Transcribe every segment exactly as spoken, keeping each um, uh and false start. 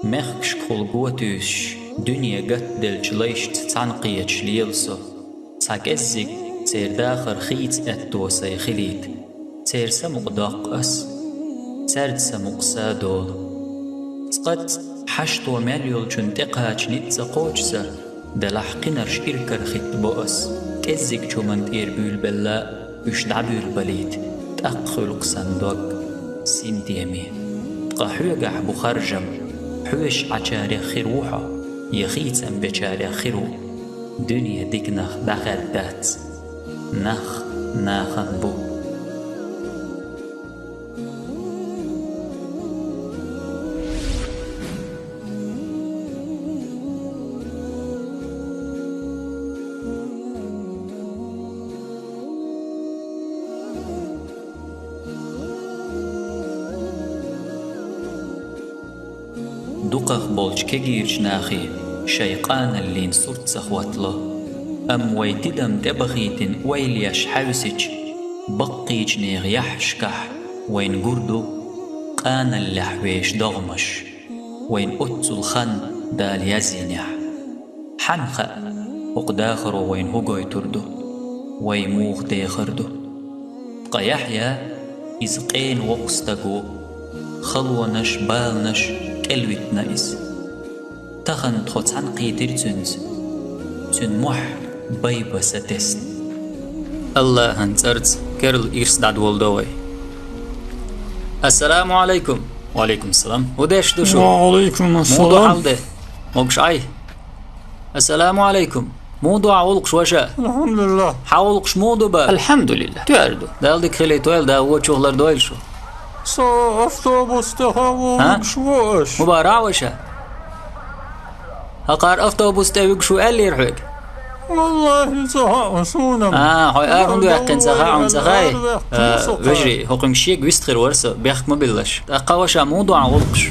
Мехкашкахула го туьйсуш, дуьне гатделлачу лайшца цхьаьна кхеташ лела со. Цхьа кӀеззиг церан дахар хийца аьтто сайн хилийта, церан самукъа доккху ас, цаьрца самукъа са а долу. Цкъацкъа хьашто мел йолчунна тӀекхача ницкъ ца кхочу сан, делахь кхинарш иракарахӀиттабо ас, кӀеззигчу хӀуманна тӀера буьйлабелла а, уьш дӀабуьйлабалийта, тӀаккха хуьлу-кх сан дог синтеме. Ткъа хьоьгахь бу харжам, хьоьжуш Ӏачарех хир ву хьо, я хийцам бечарех хир ву. Дуьне дика нах дӀахаьддац, нах нахана бу. Дукхах болчу кегийрачу нахе шайн къаналлин сурт ца хӀоттало. Амма вай тидам тӀебахийтина ойла еш хьаьвсича, баккхийчу нехан яххьашкахь вайна гур ду къаналлехь вешан догӀмаш, вайна оццул хан Дала яздинехь. Хьанна хаьа, хӀокху дахаро вайна хӀун гойтур ду, вай муха дехар ду? Ткъа Яхьъя, иза къена воккха стаг ву, халонаш, баланаш кӀелвитина иза. Тахана тхо цхьаьна кхийтира цуьнца, цуьнан мохь байбан сатесна. АллахӀан цӀарца керла ирс дӀадоладо вай. Ассаламу Ӏалайкум! Ва Ӏалайкум салам. ХӀун деш ду шу? Ва Ӏалайкум ассалам. Муха ду хьал де? Могуш Ӏай. Ассаламу Ӏалайкум. Муха ду хьан гӀуллакхаш, ваша? АлхьамдулиллахӀ. Хьан гӀуллакхаш муха ду бара? АлхьамдулиллахӀ. Туьар ду. Дала дика хилийтойла, Дала вочух лардойла шу. Со автобус тӀехь вуьгуш ву аш. ХӀун бара хьан, ваша? ХӀокхара автобус тӀе вуьгуш ву аьллера хьоьга? ВаллахӀи, ца хаьа суна. А, хьо ара хӀунда ваьккхина ца хаьа хьуна, ца хаьий? Ара ваьккхина со кхара. Вежарий, хӀокхуьнга шега вист хир вара со, бехк ма биллалаш. ТӀаккха, ваша, муха ду хьан гӀуллакхаш?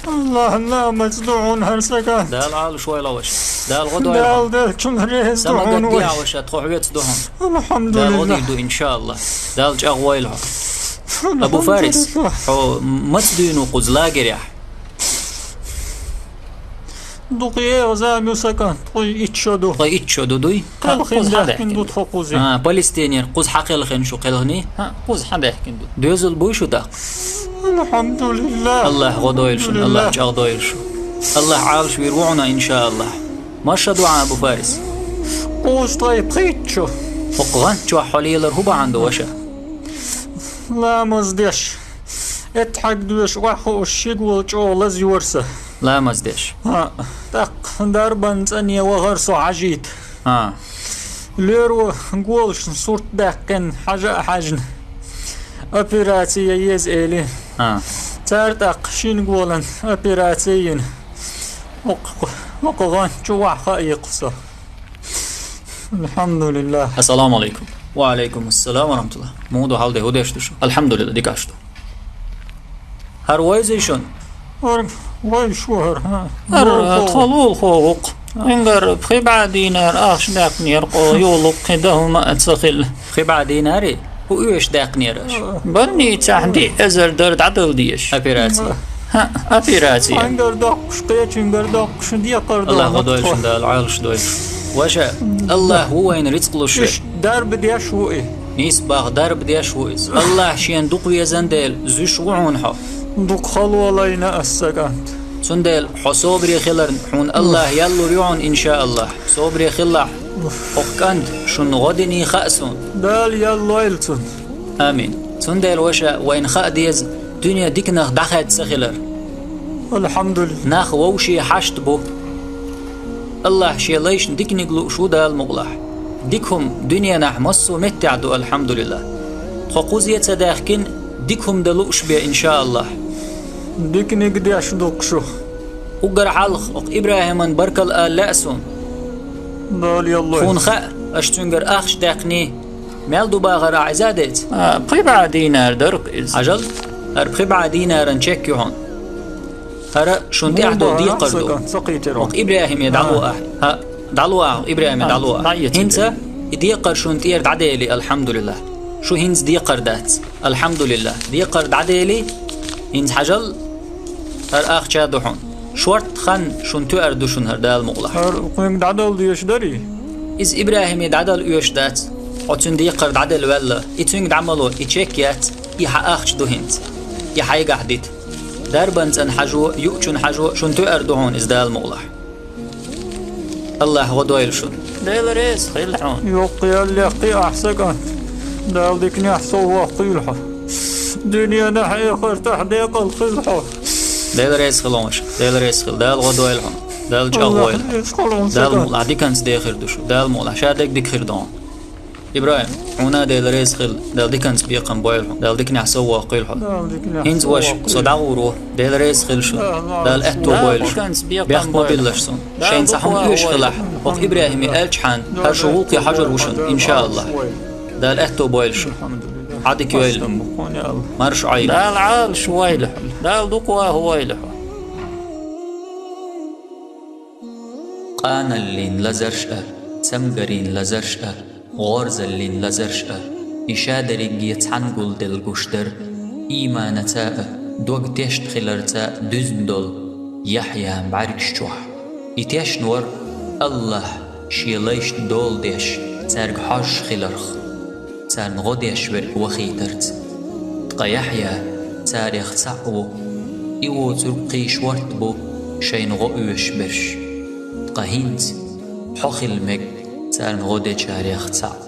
АллахӀан ламаз ду хьуна хӀара сагат. Дала Ӏалаш войла, ваша. Дала гӀо дойла хьуна. Дала деллачунна реза ду хьуна, ваша. Са ма гатде, ваша, тхо хьоьца ду хьуна. АлхьамдулиллахӀ. Дала гӀо дийр ду, иншааллахӀ. Дала чӀагӀо войла хьо. Абу Фарис, хьо маца дуьйна ву кхуза лагерехь? Дукха еха зама ю, сагат, ткъе итт шо ду. Ткъе итт шо ду, дуй? Кхелхина даьхкина ду тхо кхуза. А, Палестинера кхуза хьакхелхина шу кхелхиний? ХӀаъ, кхуза хьадаьхкина ду. Доьзал буй шу тӀаккха? АлхьамдулиллахӀ. АллахӀ гӀо дойла шуна, АллахӀ чӀагӀдойла шу. АллахӀ Ӏалаш вийр ву хьуна, иншааллахӀ. Масса ду хьан, Абу Фарис? Кхузткъе пхийтта шо. ХӀокху гӀанта чохь хьо лелар хӀун бахьана ду, ваша? Ламаз деш, эттахьаг доьшуш охьахууш шиъ волу чӀогӀа лазайора сан. Ламаз деш. ХӀаъ, тӀаккха дарбан цӀане вахара со хьажийта. ХӀаъ. Лоьро голашна сурт даьккхина, хьажа а хьаьжна, операци ян еза элира. ХӀаъ. Цара тӀаккха шина голан операци йина, хӀокху, хӀокху гӀанта чу охьахаийкхи со. АлхьамдулиллахӀ. Ассаламу Ӏалайкум. Ва Ӏалайкум ассалам ва рахьматуллахӀ. Муха ду хьал де, хӀун деш ду шу? АлхьамдулиллахӀ, дика аш ду. ХӀара вайзий шуна? ХӀара вайша ву хӀара, хӀа. ХӀара тхо лулахо ву-кх. Ингар пхи бӀе динар ахча даьккхинера, кхо йолу кхин дан хӀума а ца хилла. Пхи бӀе динарий? ХӀун оьшуш даьккхинера аша? Больницахь диъ эзар дара дӀадала дезаш. Операци. ХӀаъ, операци. Цхьаьнгара доккхуш, кхечуьнгара доккхуш, декхар АллахӀ гӀо дойла шуна, Дала Ӏалаш дойла. Ваша, АллахӀ ву вайна рицкъ луш верг. Уьш дарба деш ву и. Нийса боху, дарба деш ву иза. АллахӀ шена дукха везан дела, зуьйш ву хьуна хьо. Дукха хало лайна ас, сагат. Цундела хьо собаре хиларна хьуна АллахӀ ял лур ю хьуна, иншааллахӀ. Собаре хилалахь, хӀокху кӀанта шуна гӀо диний хаьа суна. Дала ял лойла цунна. Амин. Цундела, ваша, вайна хаа деза дуьне диканах дӀахаьдда ца хилар. АлхьамдулиллахӀ. Нах вовшийн хьашт бу. АллахӀ шен лайшна диканиг лууш ву Дала мукъалахь. Дика хӀума дуьненахь массо а меттехь ду, алхьамдулиллахӀ. Тхо кхуза а ца даьхкина, дика хӀума дан лууш бен, иншааллахӀ. Диканиг деш ду-кх шу. Уггар хьалха оха ИбрахӀиман баркалла ала лаьа суна. Дала яллой. Тхуна хаьа, аша цуьнгара ахча даьккхиний, мел ду бахара ахь иза а деца? А, пхи бӀе динар дара-кх иза. Хьажал, хӀара пхи бӀе динаран чек ю хьуна. ХӀара шуна тӀехь долу декхар ду. Оха ИбрахӀиме дӀагӀо ахь. ХӀаъ. ДӀалуа, ИбрахӀиме, дӀалуа. ДӀаэца. ХӀинца и декхар шун тӀера дӀадели, алхьамдулиллахӀ. Шу хӀинца декхар дац. АлхьамдулиллахӀ. Декхар дӀадели, хӀинца хьажал, хӀара ахча ду хьуна. Шортта хан шун тоьар ду шун хӀара Дала мукъалахь. ХӀара кхуьнга дӀадала дезаш дарий? Иза ИбрахӀиме дӀадала оьшуш дац. Хьо цуьнан декхар дӀадели ваьлла. И цуьнга дӀа ма ло, и чек яц, и хьан ахча ду хӀинца. И хьайгахь дита. Дарбан цӀан хьажо, юучун хьажо, шун тоьар ду хьуна иза Дала мукъалахь. АллахӀа гӀо дойла шуна. Дела реза хила хьуна. Йоккха ял лекхий ахьа, сан кӀант. Дала диканехь совваккхийла хьо. Дуьненахь, эхартахь декъал хила хьо. Дела реза хила хьуна. Дела реза хила. Дала гӀо дойла хьуна. Дала чӀагӀ войла. Дала мукъалахь диканца дехир ду шу. Дала мукъалахь ша дерг дика хир ду хьуна. ИбрахӀим, хьуна Дела реза хила, Дала диканца бекхам бойла хьуна, Дала диканехь совваккхийла хьо. ХӀинца, ваша, со дӀагӀур ву, Дела реза хила шуна, Дала аьтто бойла шуна. Бехк ма биллалаш суна. Шайна цхьа хӀума оьшуш хилахь, хӀокху ИбрахӀиме аьлчхьана, хӀара шу гӀуллакхе хьожур ву шуна, иншааллахӀ. Дала аьтто бойла шуна. Ӏадика йойла. Марша Ӏойла. Дала Ӏалаш войла хьуна. Дала дукха ваха войла хьо. Къаналлин лазарш а, цамгарин лазарш а, гӀорзаллин лазарш а, и ша дерриге цхьаьна гулделла гуш дара, ийманаца а, дог тешна хиларца а дуьзна долу Яхьъян бӀаьргаш чохь. И тешна вара АллахӀа Шен лайшна дола деш, цаьрга хьожуш хиларх. Царна гӀо деш верг вахийтарца. Ткъа Яхьъя царех цхьаъ ву. И воцург кхин шортта бу шайна гӀо оьшуш берш. Ткъа хӀинца хьо хила мега царна гӀо дечарех цхьаъ.